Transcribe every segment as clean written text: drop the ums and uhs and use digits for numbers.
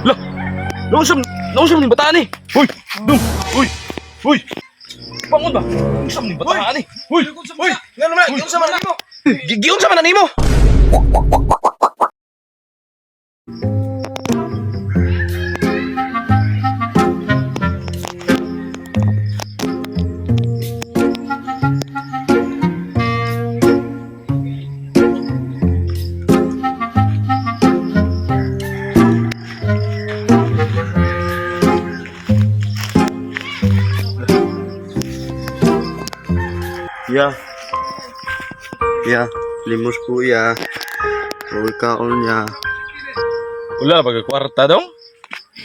Lah. Nausam, nausam ni bataan eh. Hoy, dong. Hoy. Hoy. Bangon ba? Nausam ni bataan eh. Hoy. Uy, ngano man? Giunsa man nimo? Giunsa man nimo? Ya. Ya, limos po ya. Huwag kaon ya. Wala ba kwarta dong?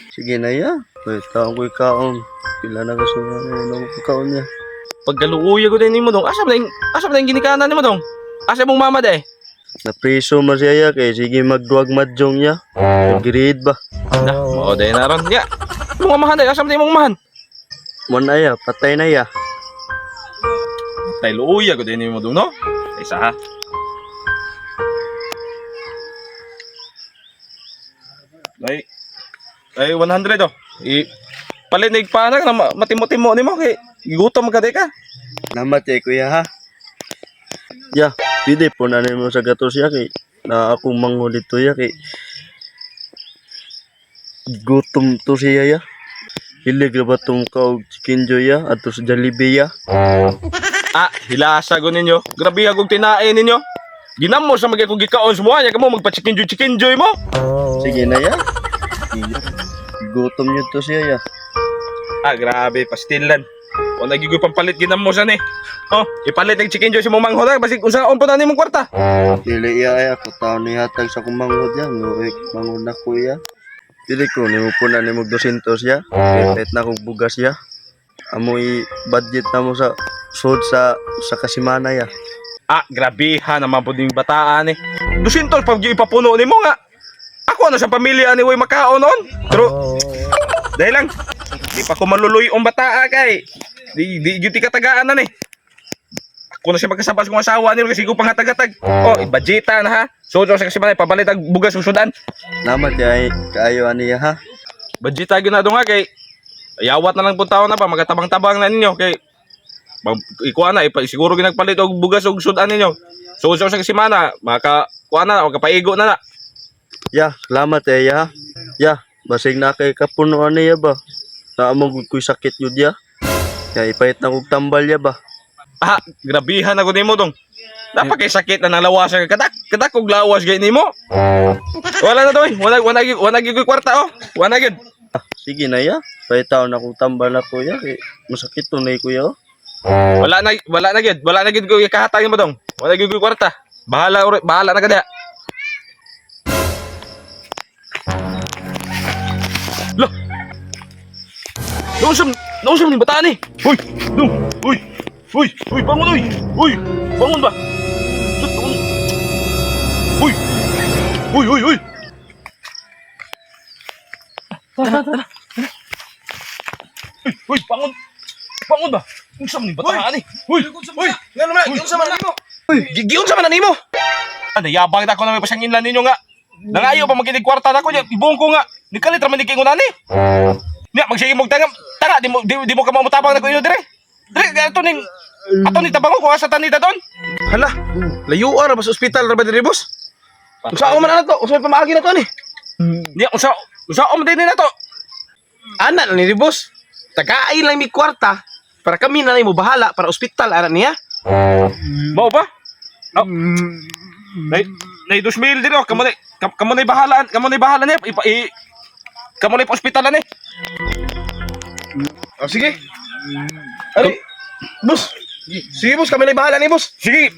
Sige na ya. May taong ko'y kaon. Pila na kasi na wala ko kaon ya. Pagkaluuya ko din nimo dong. Asa ba na yung ginikanan nimo dong? Asa mong mama day? Napriso man siya ya kay sige magduwag madjong ya. Nagread ba? Na, mao day na ron. Ya. Mong amahan day, asa man imong amahan? Mon na ya, patay na ya. Tay luuya ko din nimo dong, no? Ay sa ha. Ay, ay 100 oh. I palinig pa na matimo-timo nimo kay gutom ka di ka. Namatay kuya ha. Ya, pwede po na nimo sa gatos ya kay na akong manghod dito ya kay gutom to siya ya. Hilig ra ba tong kaog chicken joy ya ato sa Jollibee ya. Ah, hilasa ko ninyo. Grabe akong tinae ninyo. Ginamo sa mga kong gikaon sa muha, kamo magpa-chicken joy chicken joy mo. Sige na ya. Gutom yun to siya ya. Ah, grabe, pastilan. Wala gyud ko'y pampalit ginamo sa ni. Oh, ipalit ang chicken joy sa mong manghod ah, basig unsaon po na nimong kwarta. Dili iya ay ako tao ni hatag sa kong manghod ya. Nguik manghod na ko ya. Dili ko nimo po na nimo 200 ya. Kahit na kong bugas ya. Amoy budget na mo sa sud sa kasimana ya. Ah, grabe ha naman po ding bataan eh. 200 pag ipapuno nimo nga. Ako ano sa pamilya ni way makaon noon. Pero dahil lang di pa ko maluloy ang bataa kay. Di di gyud ti katagaan na ni. Ako na siya magkasabas kong asawa niyo kasi ko panghatag-hatag. Oh, ibudgeta na ha. So, sa kasi man papalit ang bugas ug sudan. Namat ya ay kaayo ani ya ha. Budgeta gyud na do nga kay yawat na lang pud taon na ba magatabang-tabang na ninyo kay ikuha na ipa, siguro ginagpalit og bugas ug sudan ninyo. So, sa kasimana maka kuha na o kapaigo na na. Ya, salamat eh ya. Ya, basig na kay kapuno ani ya ba. Naamo gud ko'y sakit yun ya. Ya ipahit na kog tambal ya ba. Ah, grabihan ako nimo dong. Dapat kay sakit na nang lawas ka kadak kadak og lawas gay nimo. Wala na doy, wala wala gyud wala gyud ko'y kwarta oh. Wala gyud. Sige na ya. Pahitaw na kog tambal ako ya kay masakit to na ko ya. Oh. Wala na gyud, wala na gyud ko'y kahatag nimo dong. Wala gyud ko'y kwarta. Bahala bahala na kada. Lo. Nausam, nausam ni bataan eh. Hoy, dong, hoy. Hoy, hoy, bangon hoy. Hoy, bangon ba? Tut, bangon. Hoy. Hoy, hoy, hoy. Tara, tara, tara. Hoy, hoy, bangon. Bangon ba? Unsa man ni bataan eh. Hoy, Uy, ngano man? Giunsa man nimo? Giunsa man nimo? Ano, yabang na ako na may pasanginlan ninyo nga. Nangayo pa maginig kwarta na ko niya. Ibong ko nga. Nikalit raman ni kingunan ni. Niya, magsige mong tanga. Tanga, di mo ka mamutabang na ko inyo dire. Dire, ato ning tabango ko asa tanita doon. Hala, layuan ra ba sa ospital ra ba diri boss? Unsa man ana to? Unsa may pamaagi na to ani? Niya, unsa man din na to. Ana na ni boss. Tagaay lang mi kwarta para kami na mo bahala para ospital ana niya. Mao ba? No. Nay, nay 2,000 dire oh. Kamo na bahala, kamo na bahala niya. Ipa, i, kamo na pa-ospitalan ni. Oh, sige. Ari, boss. Sige boss, kami na bahala ni boss. Sige,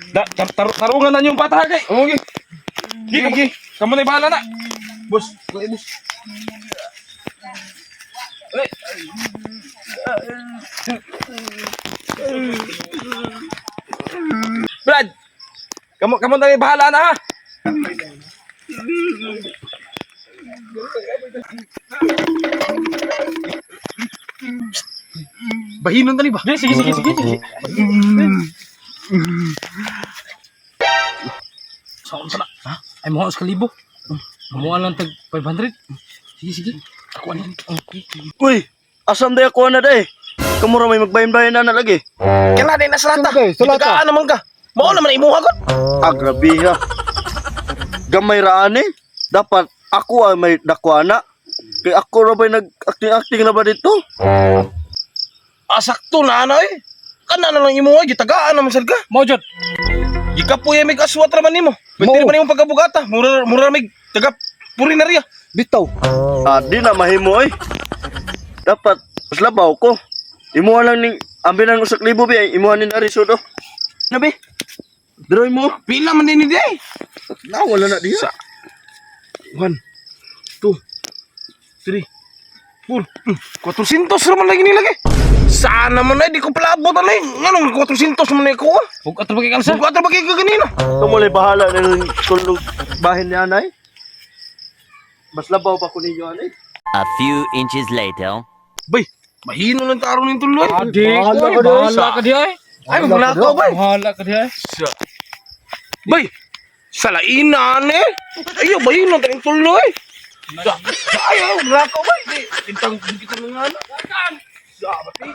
tarungan na niyong bata kay. Okay. Sige, kamo, kamo na bahala na. Boss, okay, boss. Brad, kamo kamo na bahala na ha. Bahinon tani ba? Sige, sige, sige, sige. Saan sana? Ha? Ay, mga sa kalibo. Mamuha lang tag 500. Sige, sige. Ako ani. Uy, asam day ako na day. Kamura may magbahin-bahin na na lagi. Kana din na sa lata. Sige, sa lata. Gitagaan naman ka. Mao naman ang imuha gud. Ah, grabe ha. Gamay raan eh. Dapat ako ay may dakwana. Kay ako ra ba'y nag-acting-acting na ba dito? Ah, sakto na ana eh. Kana na lang imuha gitagaan naman sad ka. Mao jud. Gikapoy mig aswat ra man nimo. Pwede Mao. man nimo pagkabugata. Mura mura mig taga purinarya. Bitaw. Ah, di na mahimo eh. Dapat, mas labaw ko. Imuha lang ning, ambi lang 1,000 bi, ay, imuha ni Nari Sodo. Nabi, draw mo. Pila man din ni day. Na, wala na diha. Sa 1 2 3 4 400 ra man lagi nilagay. Sana man ay di ko palabot anay. Nganong 400 man ay ko? Bugat ra ba kay kalsa? Bugat ra ba kay ka ganina? Tumulay bahala na ng tulog bahin ni anay. Mas labaw pa ko ninyo anay. A few inches later. Bay, mahino lang taro ning tuloy. Adi, Bahala oy, ka di. bahala ka di ay. Ay, maglakaw bay. Bahala ka di ay. Bay, salaina ane. Ayo, bahino tayong tuloy. Sa ay, ay, maglakaw bay. Di, Bintang kita nga na. Sa, bati.